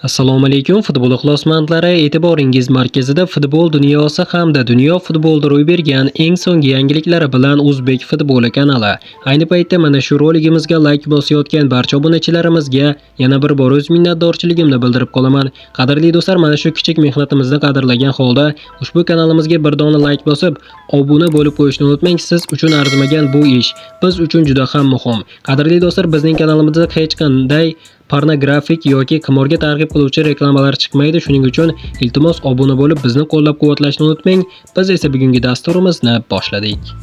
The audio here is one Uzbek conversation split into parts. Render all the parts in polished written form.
Assalomu alaykum, futbol ixlosmandlari, e'tiboringiz markazida futbol dunyosi hamda dunyo futbolida ro'y bergan eng so'nggi yangiliklari bilan O'zbek futboli kanali. Ayni paytda mana shu roligimizga like bosayotgan barcha obunachilarimizga yana bir bor o'z minnatdorchiligimni bildirib qolaman. Qadrli do'stlar, mana shu kichik mehnatimizni qadrlagan holda ushbu kanalimizga bir dona like bosib, obuna bo'lib qo'yishni unutmang. Siz uchun arzimagan bu ish biz uchun juda ham muhim. Qadrli do'stlar, bizning kanalimizda hech qanday pornografik yoki qimorga targ'ib qiluvchi reklamalar chiqmaydi. Shuning uchun iltimos obuna bo'lib bizni qo'llab-quvvatlashni unutmang. Biz esa bugungi dasturimizni boshladik.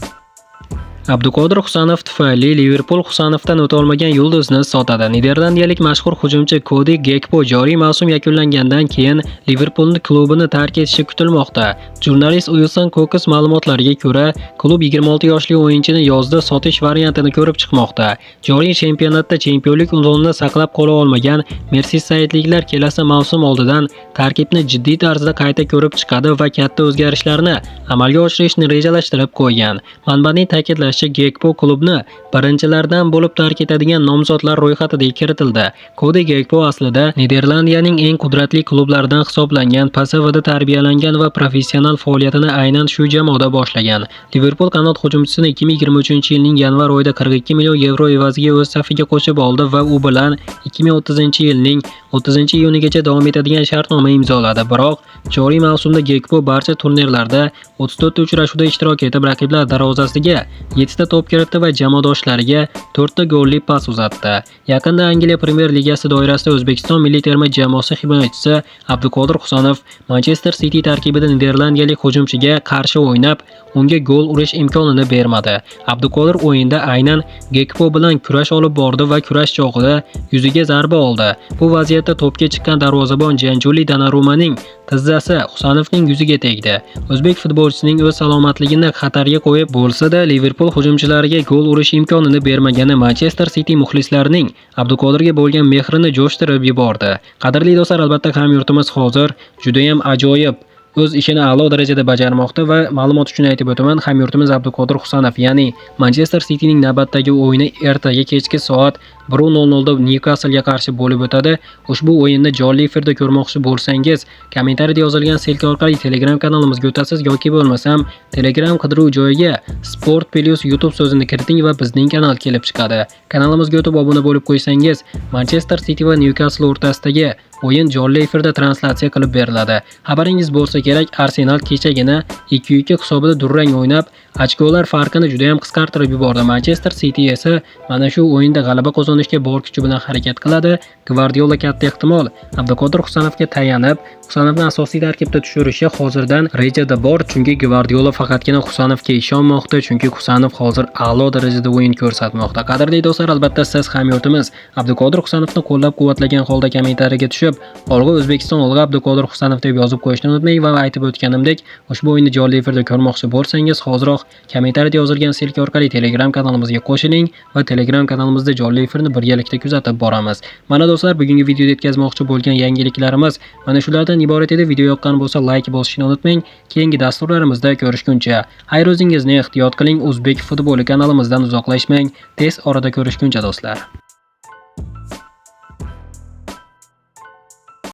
Abduqodir Husanov tufayli Liverpul Husanovdan o'ta olmagan yulduzni sotadi. Niderlandiyalik mashhur hujumchi Kodi Gekpo joriy mavsum yakunlangandan keyin Liverpulni klubini tark etishi kutilmoqda. Jurnalist Uilson Kokes ma'lumotlariga ko'ra, klub 26 yoshli o'yinchini yozda sotish variantini ko'rib chiqmoqda. Joriy chempionatda chempionlik unvonini saqlab qola olmagan Mersisaydliklar kelasi mavsum oldidan tarkibni jiddiy tarzda qayta ko'rib chiqadi va katta o'zgarishlarni amalga oshirishni rejalashtirib qo'ygan. Manbaning ta'kidlashicha, Gekpo klubni birinchilardan bo'lib tark etadigan nomzodlar ro'yxatiga kiritildi. Kodi Gekpo aslida Niderlandiyaning eng qudratli klublaridan hisoblangan PSVda tarbiyalangan va professional faoliyatini aynan shu jamoada boshlagan. Liverpul qanot hujumchisini 2023-yilning yanvar oyida 42 million yevro evaziga o'z safiga qo'shib oldi va u bilan 2030-yilning 30-iyunigacha davom etadigan shartnoma imzoladi. Biroq joriy mavsumda Gekpo barcha turnirlarda 34 ta uchrashuvda ishtirok etib, raqiblar darvozasiga 7 ta to'p kiritdi va jamoadoshlariga 4 ta golli pas uzatdi. Yaqinda Angliya Premyer Ligasi doirasida O'zbekiston milliy terma jamoasi himoyachisi Abduqodir Husanov Manchester City tarkibida niderlandiyalik hujumchiga qarshi o'ynab, unga gol urish imkonini bermadi. Abduqodir o'yinda aynan Gekpo bilan kurash olib bordi va kurash chog'ida yuziga zarba oldi. Bu vaziyatda to'pga chiqqan darvozabon Janjuli Donarumaning tizzasi Husanovning yuziga tegdi. O'zbek futbolchisining o'z salomatligini xatarga qo'yib bo'lsa-da, Liverpul hujumchilariga gol urish imkonini bermagani Manchester City muxlislarining Abduqodirga bo'lgan mehrini jo'shtirib yubordi. Qadrli do'stlar, albatta hamyurtimiz hozir juda ham ajoyib o'z ishini a'lo darajada bajarmoqda va ma'lumot uchun aytib o'taman, hamyurtimiz Abduqodir Husanov, ya'ni Manchester Cityning navbatdagi o'yini ertaga kechki soat 1:00 da Newcastle'ga qarshi bo'lib o'tadi. Ushbu o'yinni jonli efirda ko'rmoqchi bo'lsangiz, kommentariyada yozilgan ссылка orqali Telegram kanalimizga o'tasiz yoki bo'lmasam Telegram qidiruv joyiga Sport Plus YouTube so'zini kiriting va bizning kanal kelib chiqadi. Kanalimizga o'tib obuna bo'lib qo'ysangiz, Manchester City va Newcastle o'rtasidagi o'yin jonli efirda translyatsiya qilib beriladi. Xabaringiz bo'lsa kerak, Arsenal kechagina 2-2 hisobida durang o'ynab, ochkolar farqini juda ham qisqartirib yubordi. Manchester City esa mana shu o'yinda g'alaba qozonishga bor kuchi bilan harakat qiladi. Gvardiola katta ehtimol Abduqodir Husanovga tayanib, Husanovni asosiy tarkibda tushirishi hozirdan rejada bor, chunki Gvardiola faqatgina Husanovga ishonmoqda, chunki Husanov hozir a'lo darajada o'yin ko'rsatmoqda. Qadrli do'stlar, albatta siz hamyurtimiz Abduqodir Husanovni qo'llab-quvvatlagan holda kommentariyaga tushib, "Olg'a O'zbekiston, olg'a Abduqodir Husanov" deb yozib qo'yishni unutmang va aytib o'tganimdek, ushbu o'yinni jonli efirda ko'rmoqchi bo'lsangiz, hoziroq kommentariyada yozilgan ссылка orqali Telegram kanalimizga qo'shiling va Telegram kanalimizda jonli efirni birgalikda kuzatib boramiz. Mana do'stlar, bugungi videoda yetkazmoqchi bo'lgan yangiliklarimiz mana shulardan iborat edi. Video yoqqan bo'lsa like bosishni unutmang. Keyingi dasturlarimizda ko'rishguncha, xayr, o'zingizni ehtiyot qiling. O'zbek futboli kanalimizdan uzoqlashmang. Tez orada ko'rishguncha do'stlar.